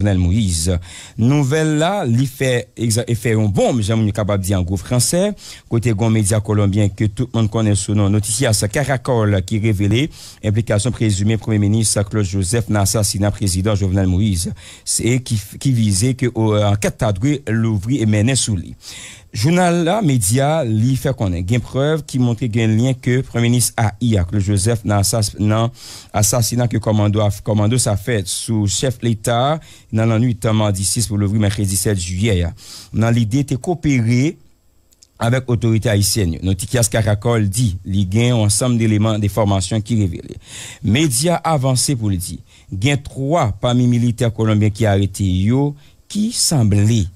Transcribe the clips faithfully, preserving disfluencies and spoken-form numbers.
Jovenel Moïse. Nouvèl la, li fè egza- e fè yon bonm, jan moun yo kapab di an gwo fransè, kote gon medya kolonbyen ke tout moun konnen sou non Noticias Caracol ki revele enplikasyon prezime Premye Minis Claude Joseph nan asasina prezidan Jovenel Moïse, se ki, ki vize ke o, ankèt ta dwe louvri e mennen sou li. Jounal la, medya, li fè konnen gen prèv ki montre gen lyen ke Premye Minis A I a, Claude Joseph, nan asas- nan asasina ke kòmando a, kòmando sa fèt sou chèf Leta a nan lannwit madi sis pou louvri mèkredi sèt jiyè a, nan lide te kopere avèk otorite ayisyèn yo. Notikias Karakòl di li gen yon ansanm de eleman de enfòmasyon ki revele. Medya avanse pou l di gen twa pami militè kolonbyen ki arete yo ki sanble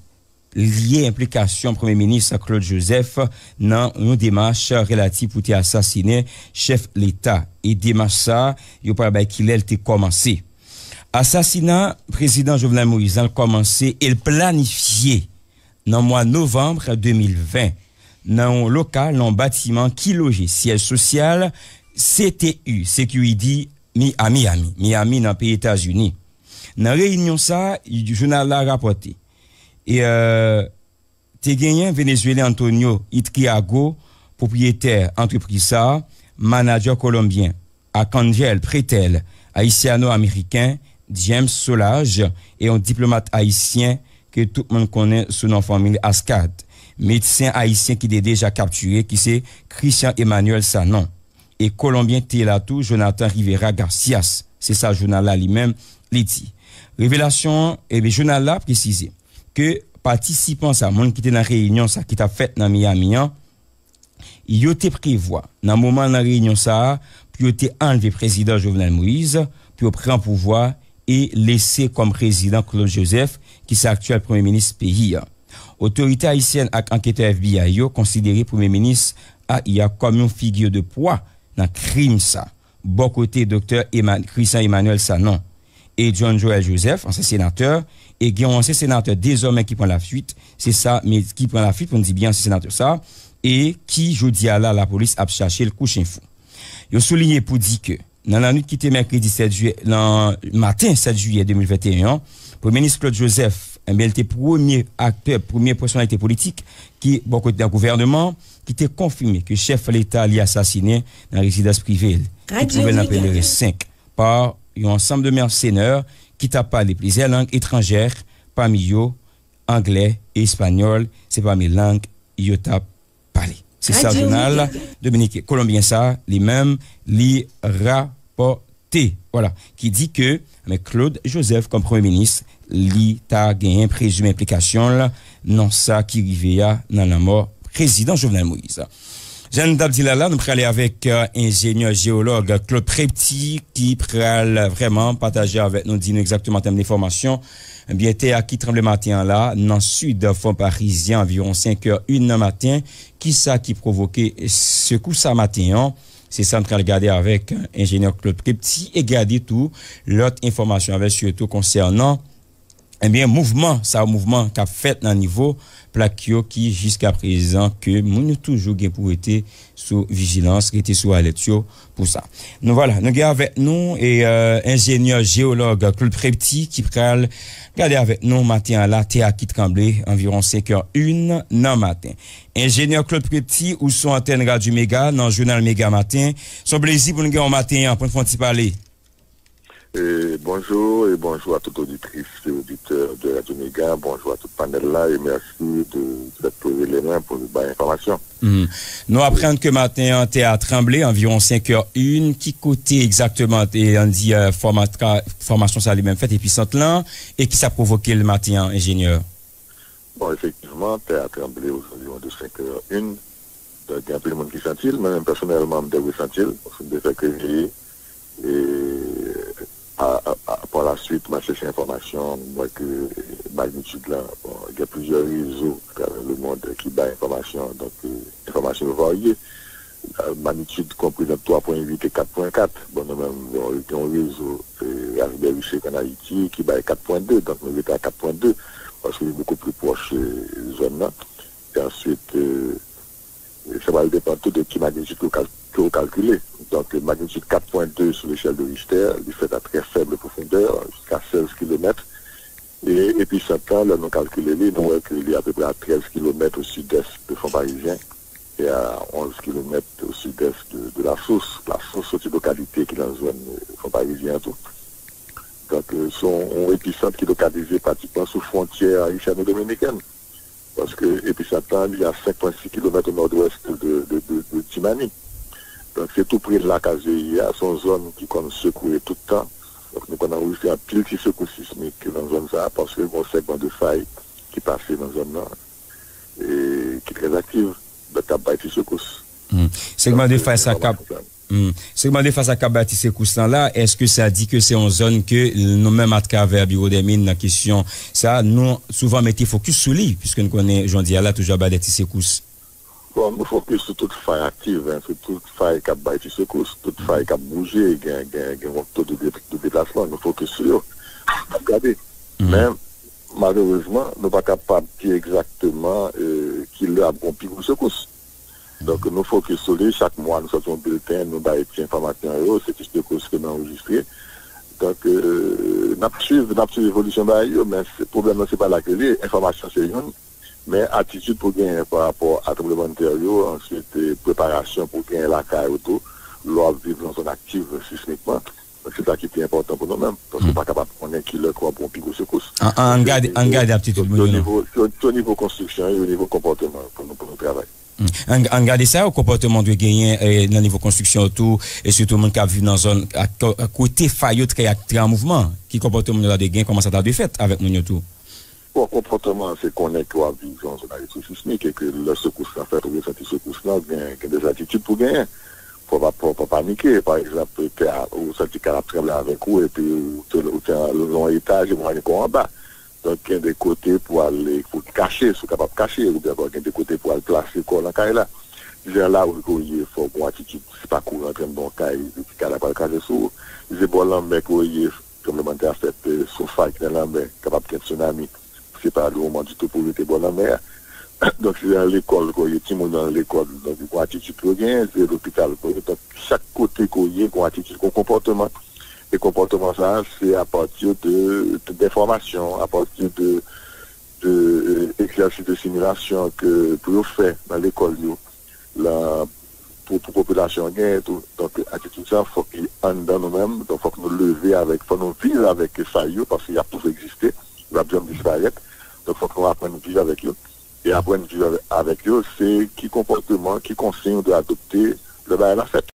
lye enplikasyon Premye Minis Claude Joseph nan yon demach relatif pou te asasinen chèf Leta. E demach sa a, yo pral bay kilè l te kòmanse. Asasina Prezidan Jovenel Moïse an kòmanse e l planifye nan mwa novanm de mil ven nan yon lokal, nan yon batiman ki loje syèj sosyal C T U, Security, Mi- a Miami, Miami nan peyi Etazini. Nan reyinyon sa a, jounal la rapòte, e, e, te genyen Venezuelyen Antonio Itriago, pwopriyetè antrepriz sa a, manadjè kolonbyen Arcángel Pretel, ayisyano-ameriken James Solage, e yon diplomat ayisyen ke tout moun konnen sou non fanmi l Ascad, medsen ayisyen ki te deja kaptire, ki se Christian Emmanuel Sanon. E kolonbyen te la tou, Jonathan Rivera Garcias. Se sa jounal la li menm, li di. Revelasyon, ebyen, jounal la presize ke patisipan sa, moun ki te nan reyinyon sa ki t ap fèt nan Miami an, yo te prevwa, nan moman nan reyinyon sa a, pou yo te anlve Prezidan Jovenel Moïse, pou yo pran pouvwa e lese kòm Prezidan Claude Joseph, ki se aktyèl Premye Minis peyi a. Otorite ayisyèn ak anketè F B I yo konsidere Premye Minis A I a kòm yon figi de pwa nan krim sa. Bò kote Doktè Eman- Christian Emmanuel Sanon e John Joël Joseph, ansyen senatè, e gen yon ansyen senatè dezòmè ki pran lafuit, se sa, men ki pran lafuit pou n di byen ansyen senatè sa, e ki jodi a la, lapolis ap chache l kou chen fou. Yo souliye pou di ke nan lannwit ki te mèkredi sèt jiyè, nan maten sèt jiyè de mil venteyen an, Premye Minis Claude Joseph, enben, li te premye aktè, premye pèsonalite politik ki, bò kote nan gouvèneman, ki te konfime ke chèf Leta li asasinen nan rezidans prive l, ki twouve l nan Pèleren senk, pa yon ansanm de mèsenè ki t ap pale plizyè lang etranjè, pami yo anglè e espanyòl, se pami lang yo t ap pale. Se sa jounal Dominik, kolonbyen sa, li menm, li rapòte. Vwala, ki di ke, men Claude Joseph kòm premye minis, li ta genyen prezime enplikasyon l nan sa ki rive a nan lanmò prezidan Jovenel Moïse. Jan n t ap di l la, la, nou prale avèk, euh, enjenyè jewològ Claude Prepty ki pral vrèman pataje avèk nou, di nou egzakteman an tèm de enfòmasyon. Ebyen, tè a ki tranble maten an la, nan sid Fon Parizyen, anviwon senk è en nan maten. Kisa ki pwovoke sekou sa maten an? Se sa n pral gade avèk enjenyè Claude Prepty e gade tou lòt enfòmasyon avèk sitou konsènan, ebyen, mouvman, sa mouvman k ap fèt nan nivo plak yo ki jiskaprezan ke moun yo toujou gen pou rete sou vijilans, rete sou alèt yo pou sa. Nou vwala, nou gen avèk nou e, euh, enjenyè jewològ Claude Prepty ki pral gade avèk nou maten an la, tè a ki tranble anviwon senk è en nan maten. Enjenyè Claude Prepty, ou sou antèn Radyo Mega nan jounal Mega Maten. Se yon plezi pou n gen w maten an, pou n fè yon ti pale. E, bonjou, e bonjou a tout oditris e oditè de Radyo Mega. Bonjou a tout panèl la e mèsi de, d'être rele mwen pou bay enfòmasyon. Mhm. Nou aprann ke maten an, tè a tranble anviwon senk è en. Ki kote egzakteman, e, ann di, e, fòma-, fòmasyon sa li menm fèt, episant lan, e kisa k pwovoke l maten an, enjenyè? Bon, efektivman, tè a tranble aux environs de senk è en. Donk, gen anpil moun ki santi l, mwen menm pèsonèlman, m te resanti l, paske m te fèk reveye. E, a, a, a, pa la suite, m al chèche enfòmasyon, m wè ke magnitid lan, bon, gen plizyè rezo atravè lemond ki bay enfòmasyon, donk, e, enfòmasyon yo varye. Magnitid konpri ant twa pwen uit e kat pwen kat. Bon, nou menm, bon, gen yon rezo, e, H B R I C ann Ayiti ki bay kat pwen de, donk nou rete a kat pwen de, paske li bokou pli pwòch, e, zòn nan. E answit, e, e sa pral depann tou de ki magnitid ke w kal-, ke w kalkile. Donk, magnitid kat pwen de sou lechèl de Richter, li fèt a trè fèb pwofondè, jiska sèz kilomèt. E episant lan, lè nou kalkile li, nou wè ke li apeprè a trèz kilomèt o sidès de Fon Parizyen e a onz kilomèt o sidès de, de Lasous. Lasous se yon lokalite ki nan zòn, eh, Fon Parizyen an tou. Donk, eh, se yon, yon episant ki lokalize pratikman sou fwontyè ayisyano-dominikèn. Paske episant lan, li a senk pwen sis kilomèt o nòdwès de, de, de, de Timani. Donk, se tou pre lakay li ye a, se yon zòn ki konn sekwe tout tan. Donk, nou konn anrejistre anpil ti sekous sismik nan zòn sa a, paske gen yon segman de fay ki pase nan zòn nan, e ki trè aktif, donk k ap bay ti sekous. Hmm. Segman de fay sa k ap Hmm. Segman de fay sa k ap bay ti sekous lan la, èske sa di ke se yon zòn ke nou menm atravè Biwo dè Min nan kesyon sa, nou souvan mete fokis sou li, piske nou konnen jodi a la toujou ap bay de ti sekous? Bon, nou fokis sou tout fay aktif, hein, sou tout fay k ap bay ti sekous, tout fay k ap bouje, gen, gen, gen yon to de, de, de deplasman, nou fokis sou yo. N ap gade. Men, malerezman, nou pa kapab di egzakteman, eh, ki lè ap gen pi gwo sekous. Donk, nou fokis sou li. Chak mwa, nou sòti yon bilten, nou bay ti enfòmasyon yo, se ti sekous ke nou anrejistre. Donk, eh, n ap swiv, n ap swiv evolisyon bagay yo, men se, pwoblèm nan, se pa la ke li ye. Enfòmasyon se youn, men atitid pou genyen pa rapò a tranblemanntè yo, answit, eh, preparasyon pou genyen lakay ou tou, lè w ap viv nan zòn aktif sismikman. Donk, se sa ki pi enpòtan pou nou menm, paske w pa kapab konnen ki lè ke w ap gen yon pi gwo sekous. An, an, ann gade, ann gade atitid moun yo, non. Se o nivo konstriksyon yo, o nivo konpòteman pou nou, pou nou travay. Hmm. Ann, ann gade sa yo, konpòteman dwe genyen, eh, nan nivo konstriksyon yo tou, e sitou moun k ap viv nan zòn ak, ak kote fay yo trè, trè an mouvman. Ki konpòteman yo ta dwe gen, kòman sa ta dwe fèt avèk moun yo tou? Bon, konpòteman an, se konnen ke w ap viv nan yon zòn a risk sismik e ke lè sekous lan fèt, ou resanti sekous lan, gen, gen de atitid pou genyen. Fò w pa, fò w pa panike. Pa egzanp, tè a, ou santi kay la ap tranble avèk ou, epi ou te, ou te nan yon etaj, epi w pa gen kò w anba. Donk, gen de kote pou w ale, pou w kache, si w kapab kache, oubyen ankò gen de kote pou w al plase kò w nan kay la. Jan la ou ye, fò w gen yon atitid, se pa kouri antre anndan yon kay, epi kay la pral kraze sou ou. Si se bò lanmè ke w ye, tranblemanntè a fèt, eh, sou fay ki nan lanmè, kapab gen tsunami. Se pa le moman ditou pou w rete bò lanmè a. Donk, si se nan lekòl ke w ye, timoun yo nan lekòl, donk, gen yon atitid pou yo genyen, si se lopital ke w ye. Donk, chak kote ke w ye, gen yon atitid, gen yon konpòteman. E konpòteman sa a, se apati de, de, enfòmasyon, apati de, de, eh, egzèsis de similasyon ke pou yo fè nan lekòl yo. La, pou, pou popilasyon an genyen tou. Donk, atitid sa, fòk li anndan nou menm. Donk, fòk nou leve avèk, fòk nou viv avèk fay yo, paske y ap toujou egziste, yo p ap janm disparèt. Donk, fòk nou aprann viv avèk yo. E aprann viv avè-, avèk yo, se ki konpòteman, ki konsiy ou dwe adopte lè bagay la fèt.